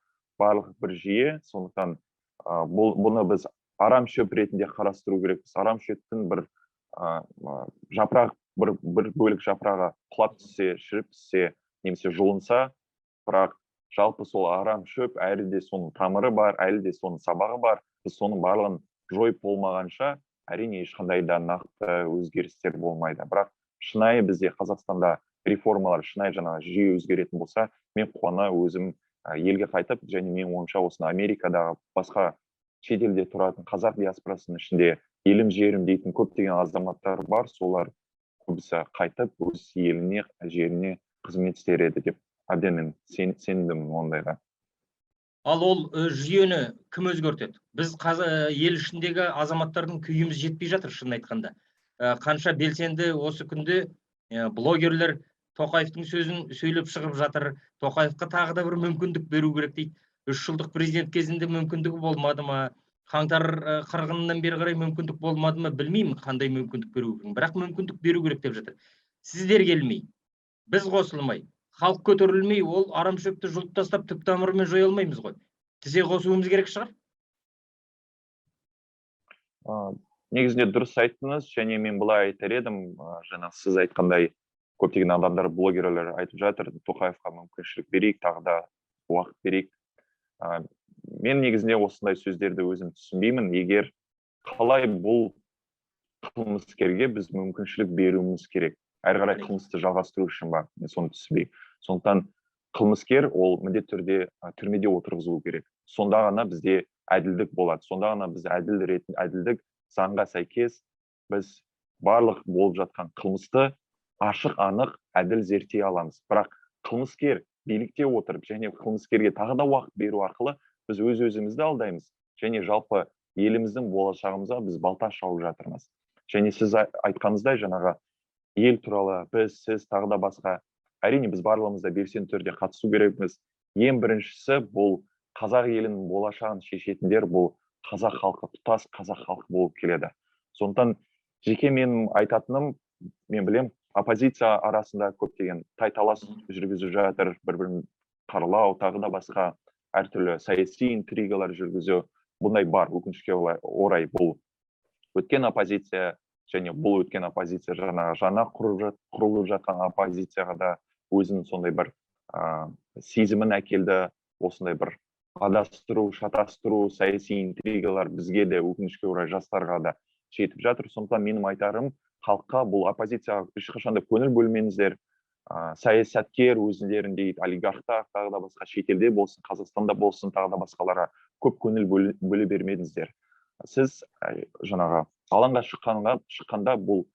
барлық бір жүйе, сондықтан бұны біз арам шөп ретінде қарастыру керекпіз. Арам шөптің бір жапырақ, бір бөлік жапырағы құлап түссе, шіріп түссе, немесе жұлынса, бірақ жалпы сол арам шөп әлі де соның тамыры бар, әлі де соның сабағы бар. Біз соның барлығын жойып болмағанша әрине ешқандай да нақты өзгерістер болмайды. Бірақ шынайы бізде Қазақстанда реформалар, шынайы жаңағы жүйе өзгеретін болса, мен қуана өзім елге қайтып, және мен ойымша осыны Америкадағы басқа шетелде тұратын қазақ диаспорасының ішінде елім жерім дейтін көптеген азаматтар бар, солар көбісі қайтып өз еліне, жеріне қызмет істер еді деп әбден мен сендім ондайға. Ал ол жүйені кім өзгертеді? Біз ел ішіндегі азаматтардың күйіміз жетпей жатыр, шынын айтқанда. Қанша белсенді осы күнде блогерлер Тоқаевтың сөзін сөйлеп шығып жатыр. Тоқаевқа тағы да бір мүмкіндік беру керек дейді. 3 жылдық президент кезінде мүмкіндігі болмады ма? Қаңтар қырғынынан бері қарай мүмкіндік болмады ма? Білмеймін қандай мүмкіндік беру керек. Бірақ мүмкіндік беру керек деп жатыр. Сіздер келмей, біз қосылмай, халық көтерілмей, ол арам шөпті жұлып тастап түп тамырымен жоя алмаймыз ғой. Тізе қосуымыз керек шығар? Негізінде дұрыс айттыңыз, және мен былай айтар едім, жаңа сіз айтқандай көптеген адамдар, блогерлер айтып жатыр, Тоқаевқа мүмкіншілік берейік, тағы да уақыт берейік. Мен негізінде осындай сөздерді өзім түсінбеймін. Егер қалай бұл қылмыскерге біз мүмкіншілік беруіміз керек, әрі қарай қылмысты жалғастыру үшін ба? Мен соны түсінбеймін. Сондықтан Қылмыскер ол міндетті түрде түрмеде отырғызылу керек. Сонда ғана бізде әділдік болады. Сонда ғана біз әділ ретін, әділдік заңға сәйкес біз барлық болып жатқан қылмысты ашық, анық, әділ зерттей аламыз. Бірақ қылмыскер билікте отырып және қылмыскерге тағы да уақыт беру арқылы біз өз өзімізді алдаймыз және жалпы еліміздің болашағымызға біз балта шауып жатырмыз. Және сіз айтқаныңыздай, жаңағы ел туралы біз, сіз, тағы да басқа, әрине, біз барлығымыз да белсенді түрде қатысу керекпіз. Ең біріншісі, бұл қазақ елінің болашағын шешетіндер бұл қазақ халқы, тұтас қазақ халқы болып келеді. Сондықтан жеке менің айтатыным, мен білем, оппозиция арасында көптеген тайталас жүргізіп жатыр, бір бірін қаралау, тағы да басқа әртүрлі саяси интригалар жүргізу, бұндай бар. Өкінішке орай, бұл өткен оппозиция және бұл өткен оппозиция жаңағы жаңа құрылып жатқан оппозицияға да өзінің сондай бір сезімін әкелді. Осындай бір адастыру, шатастыру, саяси интригалар бізге де, өкінішке орай, жастарға да жетіп жатыр. Сондықтан менің айтарым халыққа: бұл оппозицияға ешқашан да көңіл бөлмеңіздер. Саясаткер өздеріндей олигархтар, тағы да басқа, шетелде болсын, Қазақстанда болсын, тағы да басқаларға көп көңіл бөле бермеңіздер. Сіз жаңағы алаңға шыққанда бұл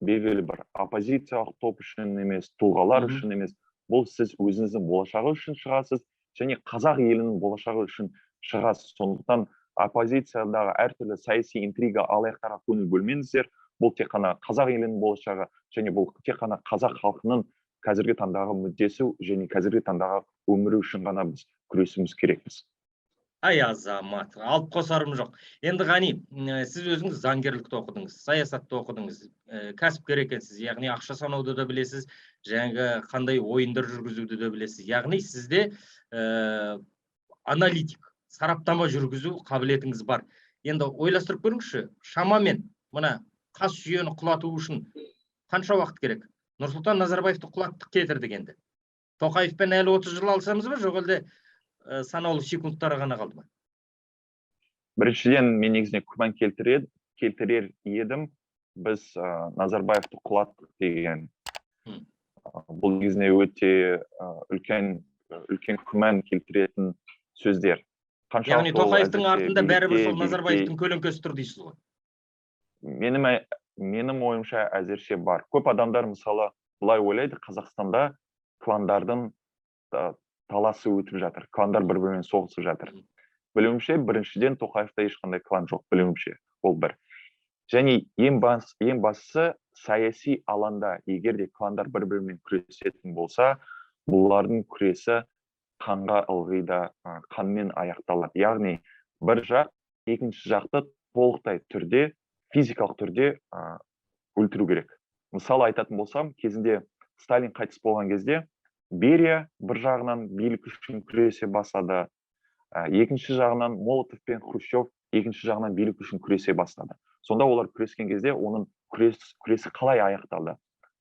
белгілі бір оппозициялық топ үшін емес, тұлғалар үшін емес, бұл сіз өзіңіздің болашағы үшін шығасыз және қазақ елінің болашағы үшін шығасыз. Сондықтан оппозициядағы әртүрлі саяси интрига, алаяқтарға көңіл бөлмеңіздер. Бұл тек қана қазақ елінің болашағы және бұл тек қана қазақ халқының қазіргі таңдағы мүддесі және қазіргі таңдағы өмірі үшін ғана біз күресуіміз керекпіз. Ай, азамат, алып қосарым жоқ. Енді, Ғани, сіз өзіңіз заңгерлікті оқыдыңыз, саясатты оқыдыңыз, кәсіпкер екенсіз, яғни ақша санауды да білесіз, жаңағы қандай ойындар жүргізуді де білесіз. Яғни сізде аналитик, сараптама жүргізу қабілетіңіз бар. Енді ойластырып көріңізші, шамамен мына қас жүйені құлату үшін қанша уақыт керек? Нұрсұлтан Назарбаевты құлаттық, кетірдік, енді Тоқаевпен әлі 30 жыл алысамыз ба, жоқ әлде санаулы секундтар ғана қалды ма? Біріншіден, мен негізінен күмән келтірер едім біз Назарбаевты құлаттық деген. Бұл негізіне өте үлкен үлкен күмән келтіретін сөздер. Яғни Қаншалықты ол Тоқаевтың әзірше артында бәрібір билікте, сол билікте Назарбаевтың көлеңкесі тұр дейсіз ғой. Менің ойымша, әзірше бар. Көп адамдар, мысалы, былай ойлайды: Қазақстанда кландардың таласы өтіп жатыр, кландар бір бірімен соғысып жатыр. Білуімше, біріншіден, Тоқаевта ешқандай клан жоқ, білуімше, ол бір. Және ең бастысы, саяси алаңда егер де кландар бір бірімен күресетін болса, бұлардың күресі қанға ылғи да қанмен аяқталады. Яғни бір жақ екінші жақты толықтай түрде, физикалық түрде өлтіру керек. Мысалы айтатын болсам, кезінде Сталин қайтыс болған кезде Берия бір жағынан билік үшін күресе бастады, екінші жағынан Молотов пен Хрущев екінші жағынан билік үшін күресе бастады. Сонда олар күрескен кезде оның күресі қалай аяқталды?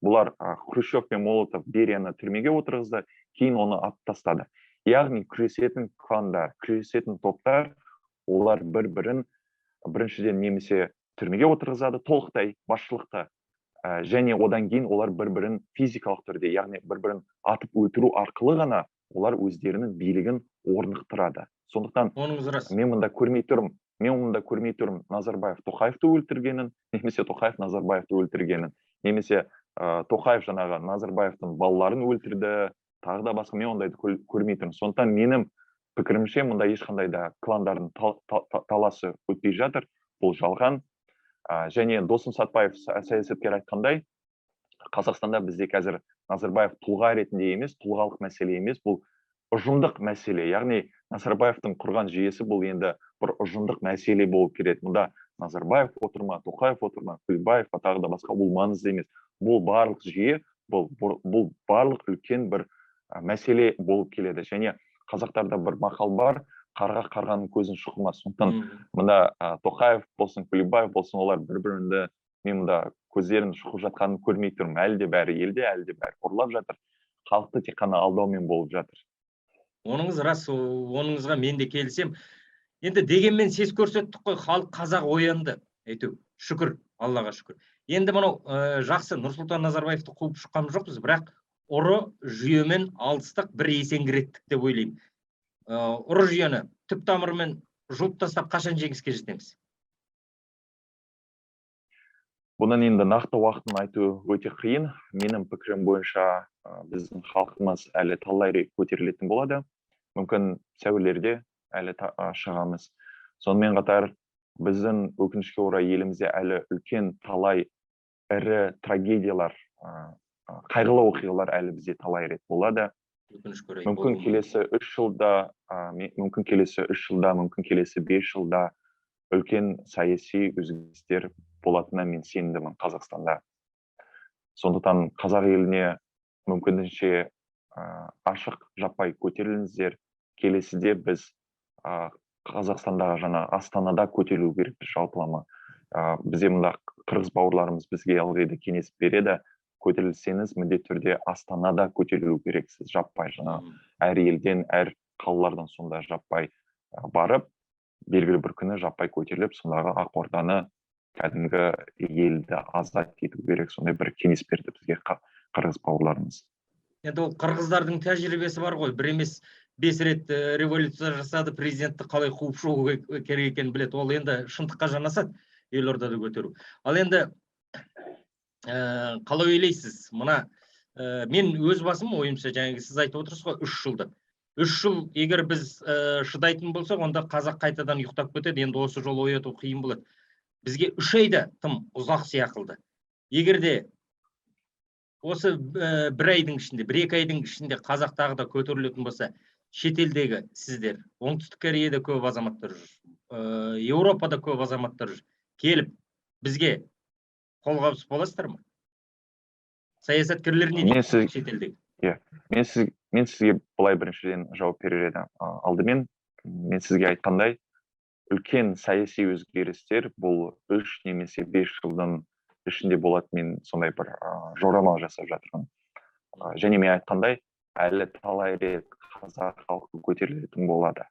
Бұлар, Хрущев пен Молотов, Берияны түрмеге отырғызды, кейін оны атып тастады. Яғни күресетін кландар, күресетін топтар, олар бір бірін біріншіден немесе түрмеге отырғызады толықтай басшылықты, және одан кейін олар бір бірін физикалық түрде, яғни бір бірін атып өлтіру арқылы ғана олар өздерінің билігін орнықтырады. Сондықтан Оныңыз рас. мен мұнда көрмей тұрмын Назарбаев Тоқаевты өлтіргенін немесе Тоқаев Назарбаевты өлтіргенін, немесе Тоқаев жаңағы Назарбаевтың балаларын өлтірді, тағы да басқа, мен ондайды көрмей тұрмын. Сондықтан менің пікірімше, мұнда ешқандай да кландардың таласы өтпей жатыр, бұл жалған. Және Досым Сатпаев саясаткер айтқандай, Қазақстанда бізде қазір Назарбаев тұлға ретінде емес, тұлғалық мәселе емес, бұл ұжымдық мәселе. Яғни Назарбаевтың құрған жүйесі бұл енді бір ұжымдық мәселе болып келеді. Мұнда Назарбаев отыр ма, Тоқаев отыр ма, Күлбаев па, тағы да басқа, бұл маңызды емес. Бұл барлық жүйе, бұл барлық үлкен бір мәселе болып келеді. Және қазақтарда бір мақал бар: «Қарға қарғаның көзін шұқымас». Сондықтан мында Тоқаев болсын, Күлібаев болсын, олар бір бірінде мен мында көздерін шұқып жатқанын көрмей тұрмын. Әлі де бәрі елде, әлі де бәрі ұрлап жатыр, халықты тек қана алдаумен болып жатыр. Оныңыз рас, оныңызға мен де келісемін. Енді дегенмен сес көрсеттік қой, халық, қазақ оянды әйтеуір, шүкір, Аллаға шүкір. Енді мынау жақсы, Нұрсұлтан Назарбаевты қуып шыққан жоқпыз, бірақ Ұры жүйемен алыстық, бір есеңгіреттік деп ойлаймын. Ұры жүйені түп тамырымен жұлып тастап, қашан жеңіске жетеміз? Бұның енді нақты уақытын айту өте қиын. Менің пікірім бойынша, біздің халқымыз әлі талай рет көтерілетін болады. Мүмкін, сәуірлерде әлі шығамыз. Сонымен қатар, біздің, өкінішке орай, елімізде әлі үлкен талай ірі трагедиялар, қайғылы оқиғалар әлі бізде талай рет болады. Өкінішке орай, Мүмкін, болуы. келесі 3 жылда, мүмкін, келесі 3 жылда, мүмкін, келесі 5 жылда үлкен саяси өзгерістер болатынына мен сенімдімін Қазақстанда. Сондықтан қазақ еліне мүмкіндігінше ашық, жаппай көтеріліңіздер. Келесіде біз Қазақстандағы жаңа Астанада көтерілу керекпіз жалпылама. Бізде мында қырғыз бауырларымыз бізге ылғи да кеңес береді: көтерілсеңіз, міндетті түрде Астанада көтерілу керексіз жаппай. Жаңа әр елден, әр қалалардан сонда жаппай барып, белгілі бір күні жаппай көтеріліп, сондағы Ақорданы, кәдімгі елді азат ету керек. Сондай бір кеңес берді бізге қырғыз бауырларымыз. Енді ол қырғыздардың тәжірибесі бар ғой, бір емес, 5 рет революция жасады, президентті қалай қуып шығу керек екенін біледі. Ол енді шындыққа жанасады елордада көтеру. Ал енді қалай ойлайсыз, мына мен өз басым ойымша, жаңағы сіз айтып отырсыз ғой 3 жылды. 3 жыл егер біз шыдайтын болсақ, онда қазақ қайтадан ұйықтап кетеді. Енді осы жолы ояту қиын болады бізге. 3 ай да тым ұзақ сияқылды. Егер де осы бір айдың ішінде, 1-2 айдың ішінде қазақ тағы да көтерілетін болса, шетелдегі сіздер, Оңтүстік Кореяда көп азаматтар жүр, Еуропада көп азаматтар жүр, келіп бізге қолғабыс боласыздар ма? Саясаткерлер не Мен дейді сіз шетелдегі? Мен сізге былай біріншіден жауап берер едім. Алдымен мен сізге айтқандай, үлкен саяси өзгерістер бұл 3 немесе 5 жылдың ішінде болады. Мен сондай бір жорамал жасап жатырмын. Және мен айтқандай, әлі талай рет қазақ халқы көтерілетін болады.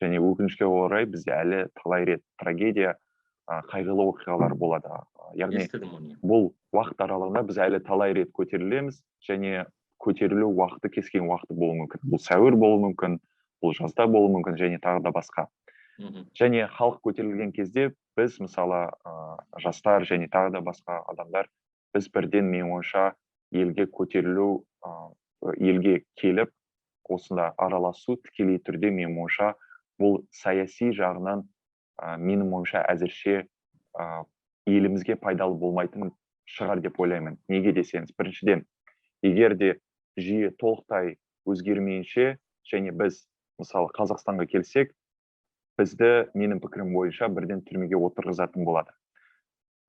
Және өкінішке орай, бізде әлі талай рет трагедия, қайғылы оқиғалар болады. Яғни Естідім оны. бұл уақыт аралығында біз әлі талай рет көтерілеміз және көтерілу уақыты, кескен уақыты болуы мүмкін. Бұл сәуір болуы мүмкін, бұл жазда болуы мүмкін және тағы да басқа. Және халық көтерілген кезде біз, мысалы, жастар және тағы да басқа адамдар, біз бірден, менің ойымша, елге көтерілу, елге келіп, осында араласу тікелей түрде, менің ойымша, бұл саяси жағынан, менің ойымша, әзірше елімізге пайдалы болмайтын шығар деп ойлаймын. Неге десеңіз, біріншіден, егер де жүйе толықтай өзгермейінше және біз, мысалы, Қазақстанға келсек, бізді, менің пікірім бойынша, бірден түрмеге отырғызатын болады.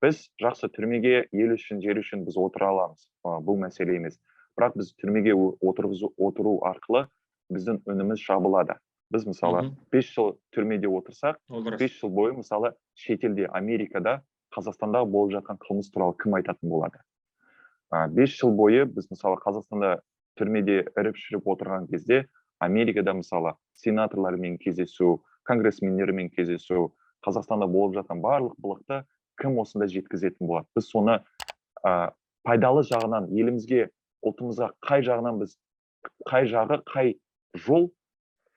Біз жақсы, түрмеге ел үшін, жер үшін біз отыра аламыз, бұл мәселе емес. Бірақ біз түрмеге отырғызу, отыру арқылы біздің үніміз жабылады. Біз, мысалы, 5 жыл түрмеде отырсақ, Ол рас. 5 жыл бойы, мысалы, шетелде, Америкада Қазақстандағы болып жатқан қылмыс туралы кім айтатын болады? 5 жыл бойы біз, мысалы, Қазақстанда түрмеде іріп шіріп отырған кезде, Америкада, мысалы, сенаторлармен кездесу, конгрессмендермен кездесу, Қазақстанда болып жатқан барлық былықты кім осында жеткізетін болады? Біз соны пайдалы жағынан елімізге, ұлтымызға қай жағынан біз, қай жағы, қай жол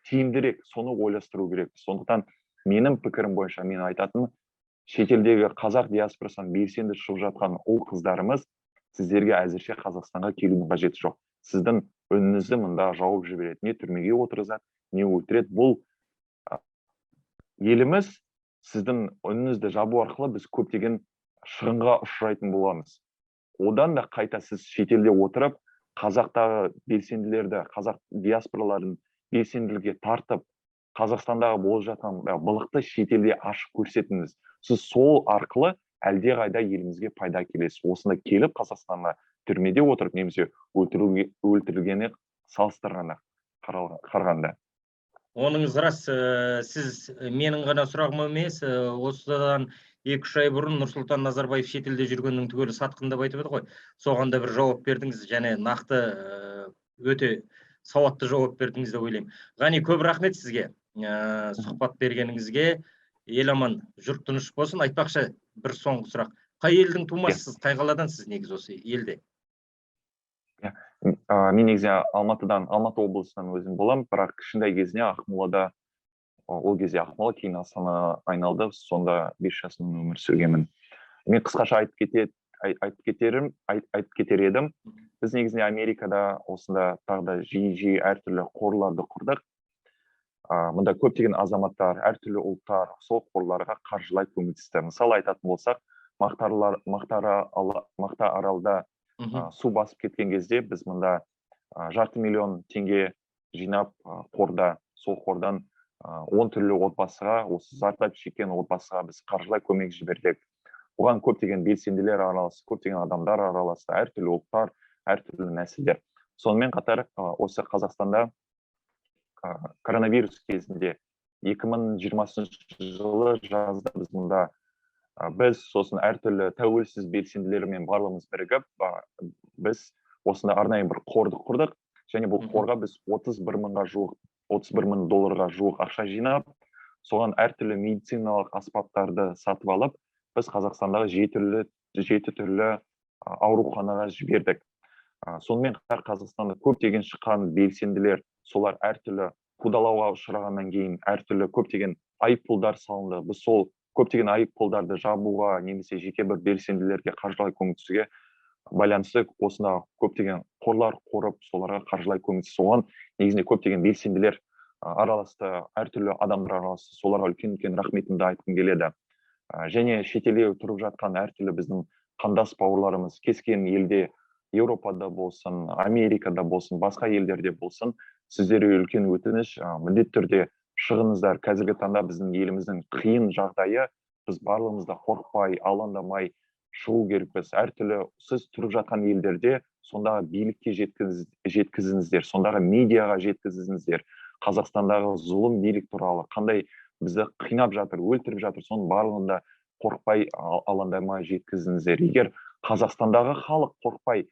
тиімдірек, соны ойластыру керек. Сондықтан менің пікірім бойынша, мен айтатыным, шетелдегі қазақ диаспорасынан белсенді шығып жатқан ұл қыздарымыз, сіздерге әзірше Қазақстанға келудің қажеті жоқ. Сіздің үніңізді мында жауып жібереді, не түрмеге отырғызады, не өлтіреді. Бұл еліміз сіздің үніңізді жабу арқылы біз көптеген шығынға ұшырайтын боламыз. Одан да қайта сіз шетелде отырып, қазақтағы белсенділерді, қазақ диаспораларын белсенділікке тартып, Қазақстандағы болып жатқан былықты шетелде ашып көрсетіңіз. Сіз сол арқылы әлдеқайда елімізге пайда әкелесіз, осында келіп, Қазақстанға түрмеде отырып немесе өлтірілгені салыстырғанда, қарағанда. Оныңыз рас. Сіз менің ғана сұрағым емес, осыдан 2-3 ай бұрын Нұрсұлтан Назарбаев шетелде жүргеннің түгелі сатқын деп айтып еді ғой, соған да бір жауап бердіңіз және нақты, өте сауатты жауап бердіңіз деп ойлаймын. Ғани, көп рахмет сізге сұхбат бергеніңізге. Ел аман, жұрт тыныш болсын. Айтпақшы, бір соңғы сұрақ: қай елдің тумасысыз, қай қаладансыз негізі осы елде? Мен негізі Алматыдан, Алматы облысынан өзім боламын, бірақ кішкентай кезінде Ақмолада, ол кезде Ақмола, кейін Астана айналды, сонда 5 жасымнан өмір сүргенмін. Мен қысқаша айтып кетер едім. Біз негізінде Америкада осында тағы да жиі-жиі әртүрлі қорларды құрдық. Мында көптеген азаматтар, әртүрлі ұлттар сол қорларға қаржылай көмектесті. Мысалы айтатын болсақ, Мақтааралда су басып кеткен кезде біз мында 500,000 теңге жинап, қорда, сол қордан 10 түрлі отбасыға, осы зардап шеккен отбасыға біз қаржылай көмек жібердік. Оған көптеген белсенділер араласты, көптеген адамдар араласты, әртүрлі ұлттар, әртүрлі нәсілдер. Сонымен қатар осы Қазақстанда коронавирус кезінде 2020 жылы жазда біз мұнда біз сосын әртүрлі тәуелсіз белсенділермен барлығымыз бірігіп, біз осында арнайы бір қорды құрдық және бұл қорға біз 31 мыңға жуық, 31 мың долларға жуық ақша жинап, соған әртүрлі медициналық аспаптарды сатып алып, біз Қазақстандағы жеті түрлі ауруханаға жібердік. Сонымен қатар Қазақстанда көптеген шыққан белсенділер, солар әртүрлі қудалауға ұшырағаннан кейін әртүрлі көптеген айыппұлдар салынды. Біз сол көптеген айыппұлдарды жабуға немесе жеке бір белсенділерге қаржылай көмектесуге байланысты осында көптеген қорлар құрып, соларға қаржылай көмектесу. Оған негізінде көптеген белсенділер араласты, әртүрлі адамдар араласты, соларға үлкен-үлкен рахметімді айтқым келеді. Және шетелде тұрып жатқан әртүрлі біздің қандас бауырларымыз кез келген елде, Еуропада болсын, Америкада болсын, басқа елдерде болсын, сіздерге үлкен өтініш, міндетті түрде шығыңыздар. Қазіргі таңда біздің еліміздің қиын жағдайы, біз барлығымыз да қорықпай, алаңдамай шығу керекпіз. Әртүрлі сіз тұрып жатқан елдерде сондағы билікке жеткізіңіздер, сондағы медиаға жеткізіңіздер. Қазақстандағы зұлым билік туралы, қандай бізді қинап жатыр, өлтіріп жатыр, соның барлығында қорықпай, алаңдамай жеткізіңіздер. Егер Қазақстандағы халық қорықпай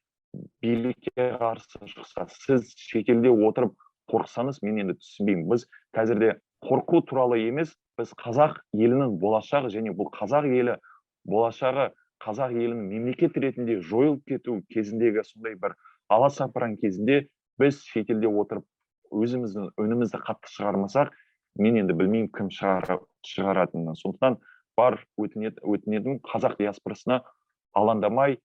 билікке қарсы шықса, сіз шетелде отырып қорықсаңыз, мен енді түсінбеймін. Біз қазірде қорқу туралы емес, біз қазақ елінің болашағы және бұл қазақ елі болашағы, қазақ елінің мемлекет ретінде жойылып кету кезіндегі сондай бір аласапыран кезінде біз шетелде отырып өзіміздің үнімізді қатты шығармасақ, мен енді білмеймін кім шығаратынын. Сондықтан бар өтінетінім, қазақ диаспорасына алаңдамай,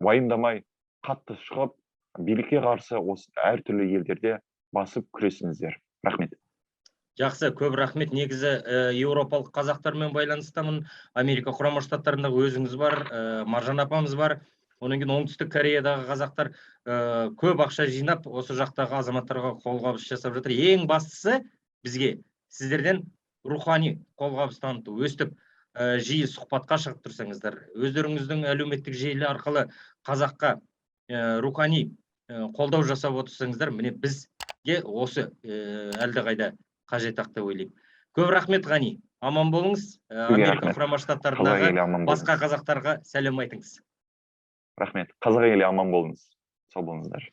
уайымдамай қатты шығып, билікке қарсы осы әртүрлі елдерде басып күресіңіздер. Рахмет. Жақсы, көп рахмет. Негізі, еуропалық қазақтармен байланыстамын. Америка Құрама Штаттарындағы өзіңіз бар, Маржан апамыз бар. Одан кейін Оңтүстік Кореядағы қазақтар көп ақша жинап, осы жақтағы азаматтарға қолғабыс жасап жатыр. Ең бастысы бізге сіздерден рухани қолғабыс таныту. Өстіп жиі сұхбатқа шығып тұрсаңыздар, өздеріңіздің әлеуметтік желі арқылы қазаққа рухани қолдау жасап отырсаңыздар, міне бізге осы әлдеқайда қажет ақ деп ойлаймын. Көп рахмет, Ғани. Аман болыңыз. Сізге Америка рахмет. Құрама Қазақ Штаттарындағы елі аман басқа болыңыз. қазақтарға сәлем айтыңыз. Рахмет. Қазақ елі аман болыңыз. Сау болыңыздар.